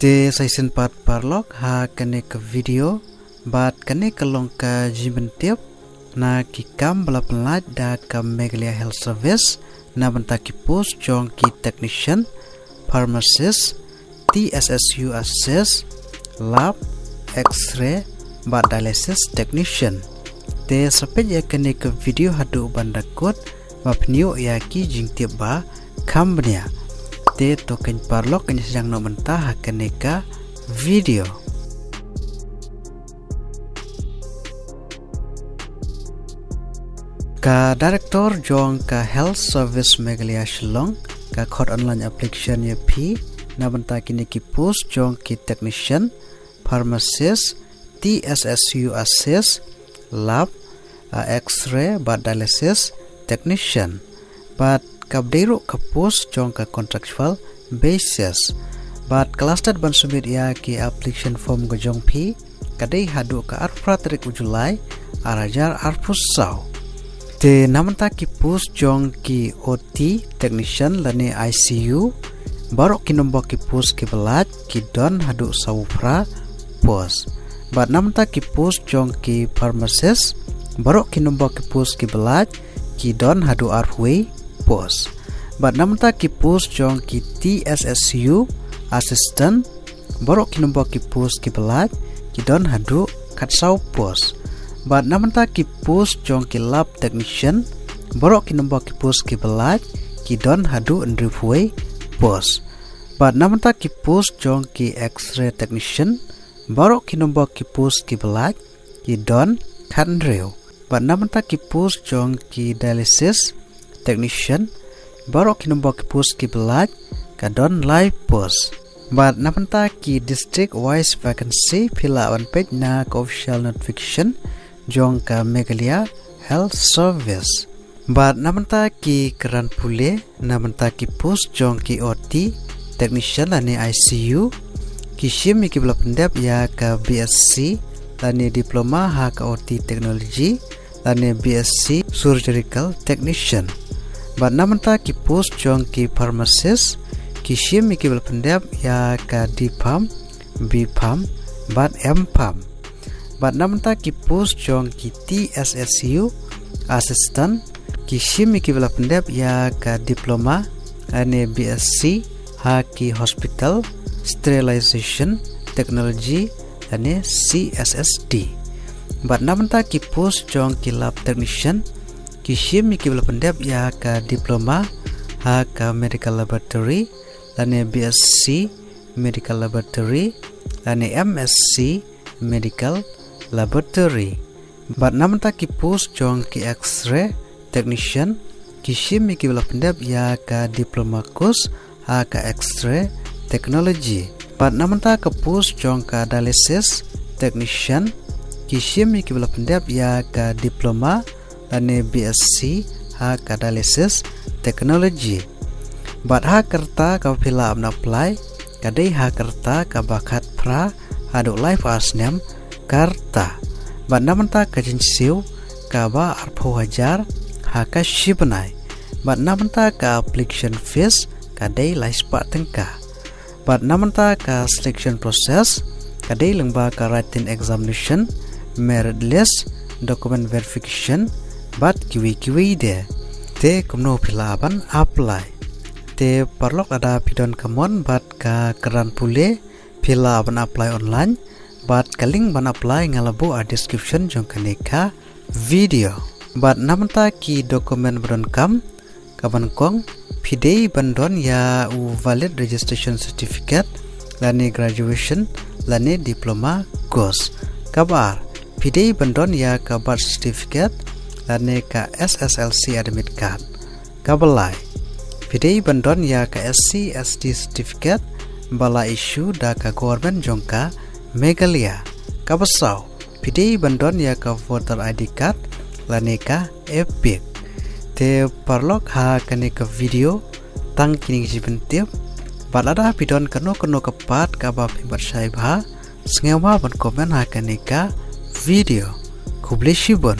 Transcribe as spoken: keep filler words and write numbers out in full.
Te sa shisien pat paralok, ha kane ka video bad kane ka long ka jingpyntip na ki kam ba la pynlait da ka Meghalaya Health Service na bynta ki post jong ki technician, pharmacist, T S S U assist, lab, X-ray bad dialysis technician. Te sa peit ïa kane ka video haduh ban da kut ba phin ïoh ïa ki jingtip ba kham bniah. Te to kane paralok, ngin sa ïa nang noh mynta ha kane ka video. Ka Director jong ka Health Service Meghalaya Shillong ka khot online application ïa phi na bynta kine ki post jong ki technician, pharmacist, T S S U assist, lab, a X-ray bad dialysis technician. Bad ka dei ruh ka post jong ka contractual basis. Bad ka last date ban submit ïa ki application form ka jong phi ka dei haduh ka arphew phra tarik u July, ar hajar arphew saw. Te na bynta ki post jong ki O T technician lane I C U, baroh ki nombor ki post ki ba lait ki don haduh sawphew phra post. Bad na bynta ki post jong ki pharmacist, baroh ki nombor ki post ki ba lait ki don haduh arphew wei post. Bad na bynta ki post jong ki T S S U assistant, baroh ki nombor ki post ki ba lait ki don haduh khatsaw post. Bad na bynta ki post jong ki lab technician, baroh ki nombor ki post ki ba lait ki don haduh hynriewphew wei post. Bad na bynta ki post jong ki X-ray technician, baroh ki nombor ki post ki ba lait ki don khathynriew. Bad na bynta ki post jong ki dialysis technician, baroh ki nombor ki post ki ba lait ka don lai post. Bad na bynta ki district wise vacancy phi lah ban peit na ka official notification jong ka Meghalaya Health Service. Bad na bynta ki kyrdan pule na bynta ki post jong ki O T technician lane I C U, ki shim ïa ki ba la pyndep ïa ka B S C lane diploma ha ka O T technology lane B S C surgical technician. Bad na bynta ki post jong ki pharmacist, ki shim ïa ki ba la pyndep ïa ka D Pharm, B Pharm bad M Pharm. Bad na bynta ki post jong ki T S S U assistant, ki shim ïa ki ba la pyndep ïa ka diploma lane B S C ha ki hospital sterilization technology lane C S S T. Bad na bynta ki post jong ki lab technician, ki shim ïa ki ba la pyndep ïa ka diploma ha ka medical laboratory lane B S C medical laboratory lane M S C medical laboratory. Bad na bynta ki post jong ki X-ray technician, ki shim ïa ki ba la pyndep ïa ka diploma course ha ka X-ray technology. Bad na bynta ka post jong ka dialysis technician, ki shim ïa ki ba la pyndep ïa ka diploma lane B S C ha ka dialysis technology. Bad ha ka rta kaba phi lah ban apply ka dei ha ka rta kaba khatphra haduh laiphew ar snem ka rta. Bad na bynta ka jingsiew kaba arphew hajar ha ka shibnai. Bad na bynta ka application fees ka dei lai spah tyngka. Bad na bynta ka selection process ka dei lyngba ka written examination, merit list, document verification bad kiwei kiwei de. Te kumno phi lah ban apply? Te paralok, lada phi don ka mon bad ka kyrdan pule, phi lah ban apply online. Bad ka link ban apply nga la buh ha description jong kane ka video. Bad na bynta ki document ba donkam, kaba nyngkong, phi dei ban don ïa u valid registration certificate lane graduation lane diploma course. Kaba ar, phi dei ban don ïa ka birth certificate lane ka S S L C admit card. Kaba lai, phi dei ban don ïa ka S C S T certificate ba la issue da ka government jong ka Meghalaya. Kaba saw, phi dei ban don ïa ka voter I D card lane ka EPIC. Te paralok, ha kane ka video tang kine ki jingpyntip. Bad lada phi don kano kano ka part kaba phim pat shai bha, sngewbha ban comment ha kane ka video. Khublei shibun.